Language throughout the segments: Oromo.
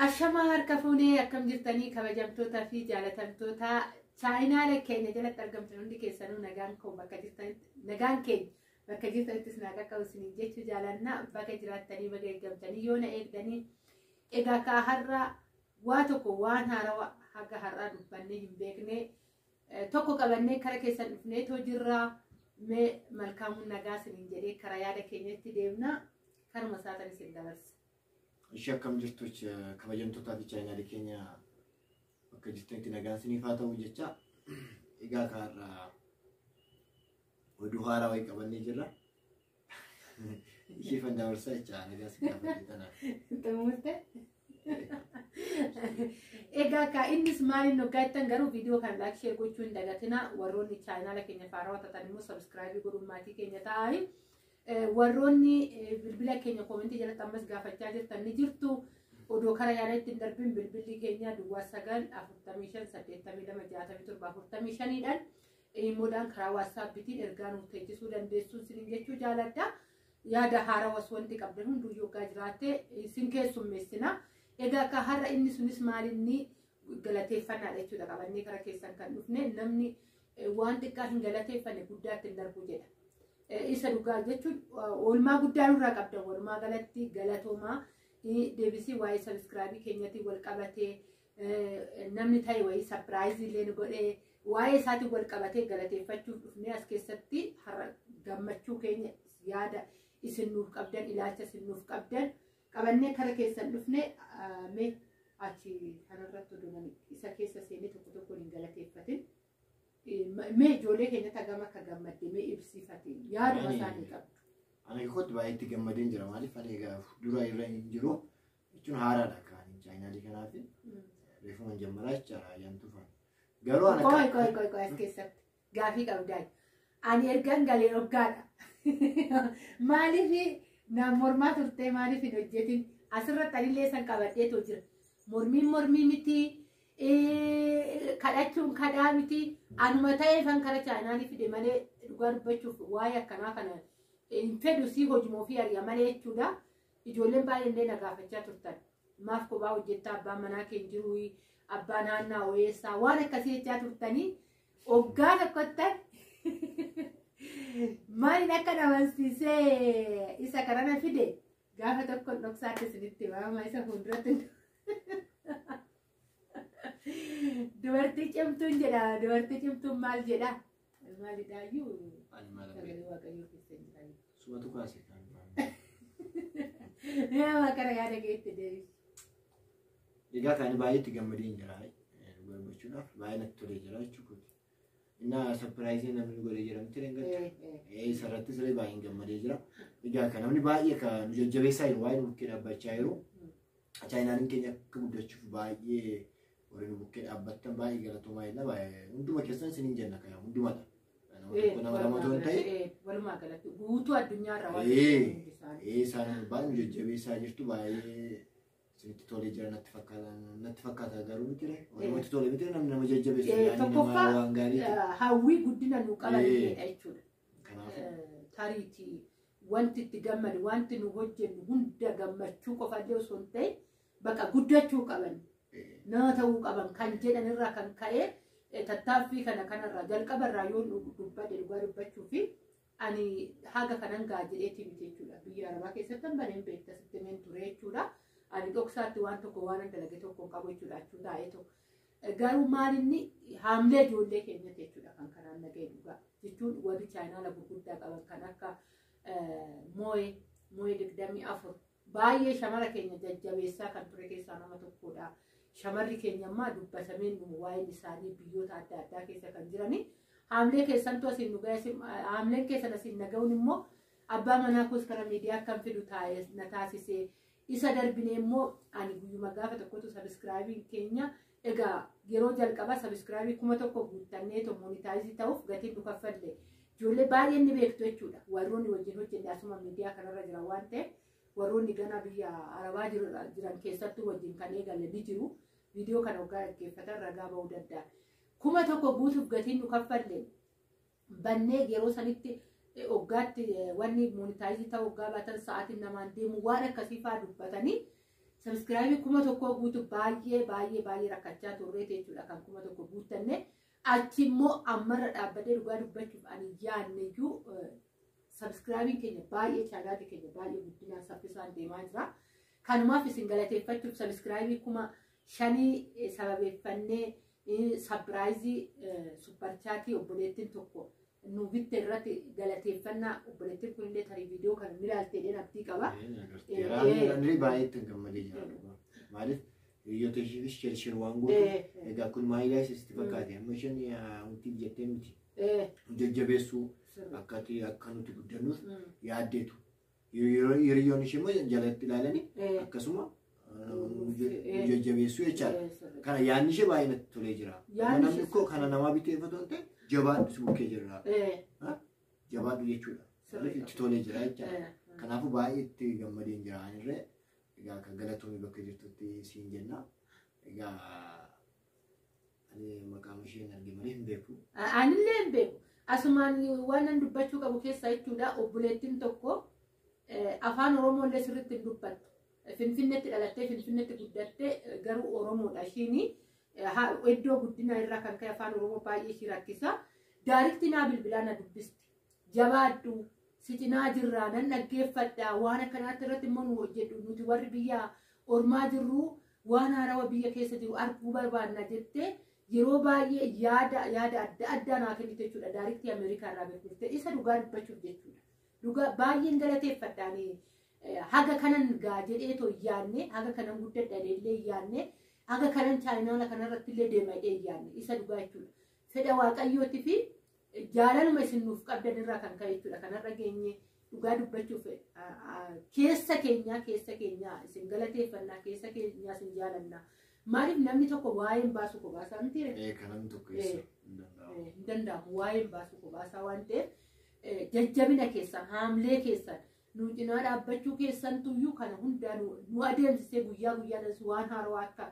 Ashamaa harka fuunee akkam jirtanii kabajamtootaa fi jaalatamtoota chaayinaala keenya jalatti argamtan hundi keessanuu nagaan koo bakka jirtanitti nagaan keenya bakka jirtanittis naa qaqqabu isiniin jechuu jaalannaa bakka jiraattanii baga eeggamtanii yoo na eegdanii egaa kaa har'a waa tokko waan haarawaa haga har'aa dubbannee hin beekne tokko qabannee kara keessan dhufnee too jirraa mee malkaamuun nagaa isiniin jedhee kara yaada keenyatti deemna karuma isaatan isin dabarsa. Ishee akkam jirtu kabajamtootaa fi chaayinaalee keenya bakka jirtanitti nagaan isiniif haa ta'u jecha egaa kaarraa oduu haaraa wayii qabannee jirra. Ishee fan dabarsaa jecha nagaa si gaafadhe tanaaf. Xumurte? Egaa kaa innis maaliin hoggaa jettan garuu viidiyoo kana like share gochuu hin dagatina warroonni chaayinaala keenya faarawaa taatan immoo subscribe godhuun maatii keenya ta'anii. Warroonni bilbila keenya koomentii jalatti ammas gaafachaa jirtan ni jirtu. Odoo kara yaada ittiin darbin bilbilli keenya duwwaa 9 45 82 67 45dhaan immoodhaan karaa waatsaappiitiin ergaa nuuf teechisuu dandeessu isiniin jechuu jaaladha. Yaada haarawas wanti qabdan hunduu yoggaa jiraatte isin keessummeessina. Egaa akka har'a inni sunis maalinni galateeffannaadha jechuudha qabannee kara keessan kan dhufne namni waan xiqqaa hin galateeffanne guddaatti hin darbu jedha. Isa dhugaa jechuun oolmaa guddaa nurraa qabdan walumaa galatti galatoomaa deebisii waa'ee sabiskiraabii keenyatiin wal qabatee namni ta'e wayii sapiraayizii illee nu godhee waa'ee isaatiin wal qabatee galateeffachuuf dhufnee as keessatti har'a gammachuu keenya yaada isin nuuf qabdan ilaalcha isin nuuf qabdan qabannee kara keessan dhufne mee achi kanarratti oduu isa keessa seenee tokko tokkoon hin galateeffatin. Mee ijoollee keenyatti hagam akka gammadde mee ibsifate yaaduma isaanii qabdu. Ani kootti baay'ee itti gammadeen jira maaliif ani egaa dura irra hin jiru jechuun haaraadha kan chaayinaalii kanaaf reefuma jammaraa jechaadha ayyaantuu faana. Garuu ana Qoy qoy qoy qoy as keessatti gaafii qabdaa. Ani ergan galee hoggaadha. Maaliif naan mormaa turtee maaliif hin hojjetin asirratti anillee san qabadheetoo jira. Mormiin mormii miti kadhachuun kadhaa miti anuma ta'eefan kara chaayinaalii fide malee dhugaa dubbachuuf waa'ee akkanaa kana hin fedhu sii hojii ofii ari'a malee jechuudha. Ijoolleen baay'een illee na gaafachaa turtan. Maaf kophaa hojjettaa abbaan manaa kee hin jiru abbaa naannaa wayeessaa waan akkasii jechaa turtanii hoggaa tokkottan maaliin akka na amansiisee isa kana fide gaafa tokko dhoksaatti isinitti waama isa fuulduratti dubartii cimtuun jedha dubartii cimtuun maal jedha maalidhaayyuu Ani maal sagalee waaqayyoo keessa hin jiran. Sumatu kaase kan. Nama kana yaada keetti deebisi. Egaa kan baay'ee itti gammadeen jira dhugaa dubbachuudhaaf baay'ee natti tolee jira jechuudha. Innaa sapiraayizii namni godhee jira miti dhangala'aa. Isarrattis illee baay'een gammadee jira. Egaa kan namni baay'ee kan nu jajjabeessaa jiru waa'ee nu bukkee dhaabbachaa jiru. Chaayinaaliin keenya akka guddachuuf baay'ee warri nu bukkee dhaabbattan baay'ee galatoomaa jenna. Baay'ee hunduma keessan isiniin jenna kan hundumadha. Nama tokko nama lama otoo hin ta'in. Walumaa galatti guutuu addunyaarra waan Isaan baay'ee nu jajjabeessaa jirtu baay'ee isinitti tolee jira natti fakkaata garuu miti ree. Walumatti tolee miti namni nama jajjabeessu yaadni namaa Tokkoffaa waan gaarii ta'e. hawwii guddina nu qabanidha jechuudha. Kanaafuu Tariitii wanti itti gammadu wanti nu hojjennu hunda gammachuu qofallee osoo hin ta'in bakka guddachuu qaban nama ta'uu qaban kan jedhan irraa kan ka'e tattaaffii kana kanarraa jalqabarraa yoo dubbadhe dhugaa dubbachuu fi ani haga kanan gaa jedheeti miti jechuudha. Biyya Arabaa keessatti han baneen beekta sitti meen ture jechuudha. Ani dhoksaatti waan tokko waan dalage tokko hin qabu jechuudha achuu taa'ee tokko. Garuu maalinni haamlee ijoollee keenyatti jechuudha kan kanaan nagahee dhugaa jechuun warri chaayinaala gurguddaa qaban kan akka moo'ee 24 baay'ee shamara keenya jajjabeessaa kan ture keessaa nama tokkodha. Shamarri keenya ammaa dubbatameen dhumu waa'een isaanii biyyoota adda addaa keessa kan jirani. Haamlee keessantu asiin nu ga'e haamleen keessan asiin naga'uun immoo abbaa manaa koos kara miidiyaa kan fidu na taasisee isa darbine immoo ani guyyuma gaafa tokkotu sabiskiraabiin keenya egaa yeroo jalqabaa sabiskiraabii 1000 guuttannee monitaayizii ta'uuf gatiin nu kaffalle ijoollee baay'een ni beektu jechuudha warroonni wajjin hojjenne asuma miidiyaa kanarra jiran waan ta'eef warroonni gana biyya arabaa jiran keessattuu wajjin kan eegalle ni jiru viidiyoo kana hoggaa dhaggeeffatan ragaa ba'uu danda'a. 1000 guutuuf gatiin nu kaffalle bannee yeroo sanitti hoggaatti wanni monitaayizii ta'uu hoggaa baatan sa'aatiin namaan deemu waan akkasii fa'aa dubbatanii Sabiskiraayibii 1000 guutuu baay'ee baay'ee baay'ee rakkachaa turreeti jechuudha kan 1000 guuttanne. Achi immoo ammarra dhaabbatee dhugaa dubbachuuf ani yaadne iyyuu sabiskiraayibiin keenya baay'ee chaanaalii keenya baay'ee guddinaan saffisaan deemaa jira. Kanumaaf isin galateeffachuuf sabiskiraayibii 5000 sababeeffannee sapiraayizii supparchaatii obboleettiin tokko nu bitte irratti galateeffannaa obboleettiin kunillee tarii viidiyoo kana ni ilaaltee jedheen abdii qaba. Ani baay'ee ittiin gammadee jira. Maaliif hiriyoota isheefis share waan gootu. Egaa kun maayilaa isitti fakkaate amma isheen wanti jettee miti. Jajjabeessuu akka nuti guddannuuf yaaddeetu. Hiriyoon ishee immoo jalatti ilaalanii akkasuma jajjabeessuu jechaadha. Kana yaadni ishee baay'ee natti tolee jira. Namni koo kana namaa bitee uffatu ta'e jabaadhu si bukkee jirra. Jabaadhu jechuudha. Itti tolee jira jechaadha. Kanaafuu baay'ee itti gammadeen jira anirree. Egaa akka galatoomii bakka jirtutti siin jenna. Egaa ani maqaan ishee hin arge malee hin beeku. Anillee hin beeku. Asumaan waan nan dubbachuu qabu keessaa jechuudha obboleettiin tokko afaan Oromoo illee sirriitti hin dubbattu. Finfinneetti dhalattee Finfinneetti guddattee garuu Oromoodha ishiin iddoo guddinaa irraa kan ka'e afaan Oromoo baay'ee ishii rakkisa. Daarikti naa bilbilaa na dubbisti. Jabaadhu si cinaa jirraa nan dhaggeeffadha waan akkanaatti irratti immoo nu hojjedhu nuti warri biyya ormaa jirru waan haarawaa biyya keessa jiru arguu barbaanna jettee yeroo baay'ee yaada yaada adda addaa naa kennite jechuudha. Daariktii Ameerikaa irraa bilbilte isa dhugaa dubbachuuf jechuudha. Dhugaa baay'een galateeffadhaanii haga kanan gaa jedheetoo yaadne haga kanan guddadha illee yaadne haga kanan chaayinaala kanarratti illee deema jedhee yaadne isa dhugaa jechuudha. Fedha waaqayyootii fi jaalaluma isin nuuf qabdan irraa kan ka'e jechuudha. Kanarra geenye dhugaa dubbachuuf keessa keenyaa isin galateeffannaa keessa keenyaa isin jaalannaa. Maaliif namni tokko waa'een baasu kophaa miti ree? Kan namni tokko eessa hin danda'amu. Hin danda'amu waa'een baasu kophaa waan ta'eef jajjabina keessan haamlee keessan nu cinaa dhaabbachuu keessantuyyuu kana hundaa nu adeemsisee guyyaa guyyaadhaan waan haarawaa akka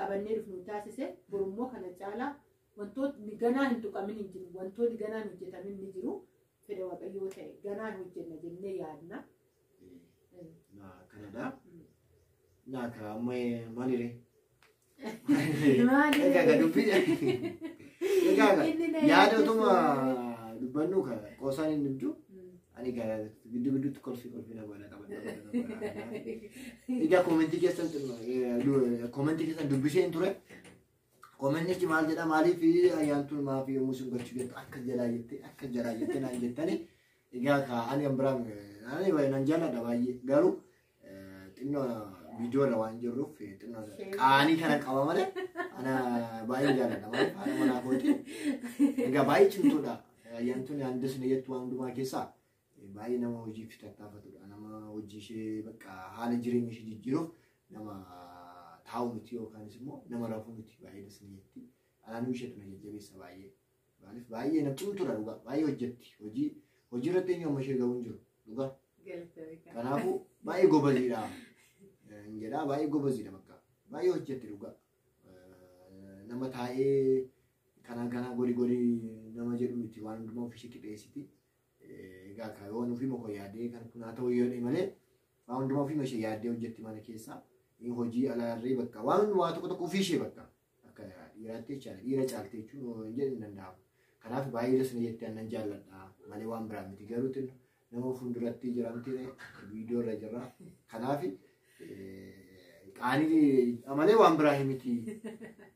qabannee dhufnu taasise borummoo kana caalaa wantoonni ganaa hin tuqamin hin jiru wantoonni ganaa hin hojjetamin ni jiru fedha waaqayyoo ta'e ganaa hin hojjenna jennee yaadna. Kanadha. Naa ka amma maaliree? Maali? Egaa dubbii egaa yaada utuma dubbannu ka qoosaan hin dubdu ani gidduu gidduutti kolfii kolfii na baala qaba. Egaa koomentii keessan dubbisee hin ture. Koomentichi maal jedha maaliif ayyaantuun maaf yommuu isin gochuu jettu akka jalaa jettee akka jalaa jettee naan jettani. Egaa ka ani kan biraan ani nan jaalladha baay'ee garuu xinnoo viidiyoo irra waan jirruuf xinnoo qaanii kana qaba malee ana baay'ee jaalladha maaliif haadha manaa kooti. Egaa baay'ee cimtuudha. Ayyaantuun handisni jettu waan hundumaa keessaa baay'ee nama hojiif tattaafatudha. Nama hojii ishee bakka haala jireenya ishee jijjiiruuf nama taa'u miti yookaanis immoo nama rafuu miti baay'ee dasni jetti. Alaanuu isheetu na jajjabeessa baay'ee. Maaliif baay'ee nama cimtuudha dhugaa baay'ee hojjetti. Hojii hojii irratti eenyu amma ishee ga'uu hin jiru dhugaa. Kanaafuu baay'ee gobaziidha. Hin jedhaa baay'ee gobaziidha bakka baay'ee hojjetti dhugaa. Nama taa'ee kanaa kanaa gori gori nama jedhu miti waan hundumaa ofii ishee qixeessiti. Egaa ka yoo nuuf hima koo yaadee kan kun haa ta'u yoo malee waan hundumaa ofii ishee yaaddee hojjetti mana keessaa. Hojii alaarree bakka waan hundumaa tokko tokko ofii ishee bakka akka dhiiraatti jechaadha dhiira caalte jechuun hin jedhu hin danda'amu. Kanaaf baay'ee dasna jettee annan jaalladha malee waan biraa miti garuu nama fuulduratti jiramti viidiyoo irra jirra. Kanaaf qaanii malee waan biraa miti.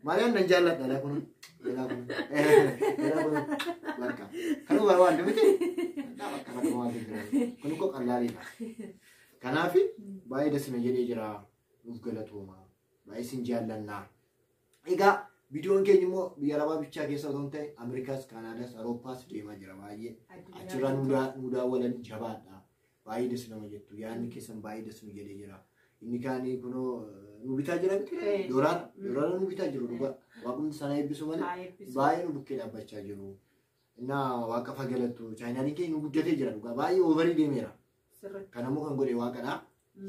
Malee annan jaalladha dha kun. Dha kun bakka. Kanuma barbaaddu miti. Bakka kanuma waan jira. Kun koo qallaaliidha. Kanaaf baay'ee dasna jedhee jira. Nuuf galatooma. Baay'ee isin jaallannaa. Egaa viidiyoon keenya immoo biyya arabaa bichaa keessa otoo hin ta'in Ameerikaas, Kaanaadaas, Awurooppaas deemaa jira baay'ee. Achirraa nu daawwatan jabaadha. Baay'ee das nama jettu. Yaadni keessan baay'ee das nu jedhee jira. Inni kaanii kunoo nu bitaa jira miti. Doolaara nu bitaa jiru dhugaa. Waaqumti sana eebbisu malee baay'ee nu bukkee dhaabbachaa jiru. Innaa waaqa fagalatu chaayinaaliin keenya nu guddatee jira dhugaa baay'ee oovarii deemeera. Kanammoo kan godhe waaqadha.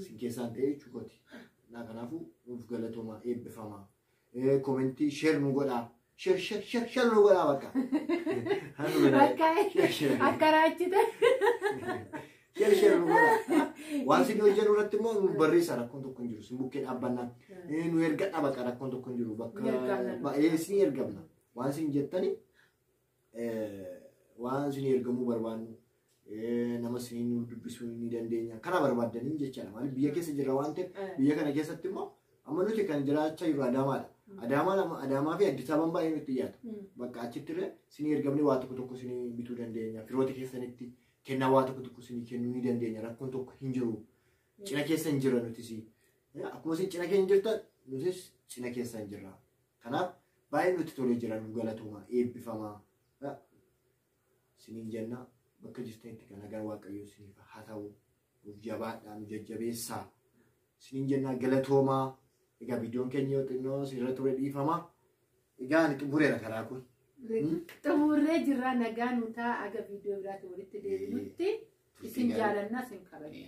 Sin keessaan ta'e jechuukooti. Innaa kanaafuu nuuf galatooma eebbifama. Koomentii sheer nu godhaa. Sheer sheer sheer sheer nu godhaa bakka. Akka raachite. Share share nu godha. Waan isin hojjennu irratti immoo nu barreessa, rakkoon tokko hin jiru. Isin bukkee dhaabbannaa. Nu ergadha, baqa rakkoon tokko hin jiru. Bakka Ni ergamna. Baay'ee isin ergamna. Waan isin jettani, waan isin ergamuu barbaannu, nama isin nu dubbisuu ni dandeenya. Karaa barbaaddaniin jechaadha. Maaliif, biyya keessa jirra waan ta'eef, biyya kana keessatti immoo amma nuti kan jiraachaa jirru Adaamaadha. Adaamaa fi Addis Ababaan baay'ee nutti dhiyaata. Bakka achitti illee isin ergamni waa tokko tokko isin bituu dandeenya. Firoota keessanitti kennaa waa tokko tokko isin kennuu ni dandeenya. Rakkoon tokko hin jiru. Cina keessa hin jirra nutis. Akkuma isin cina keenya jirtan, nutis cina keessa hin jirra. Kanaaf baay'ee nutti tolee jira, nu galatooma, eebbifamaa. Isiniin jenna, bakka jirtanitti kan nagaan Waaqayyoo isiniif haa ta'u. Nuuf jabaadhaa, nu jajjabeessaa. Isiniin jenna, galatoomaa. Egaa viidiyoon keenya yoo xinnoo sirra ture dhiifama. Egaa ani xumureera karaa kun. Xumurree jirra, nagaa nu ta'a, aga viidiyoo biraatti walitti deebinutti isin jaalannaa, isin kabajna.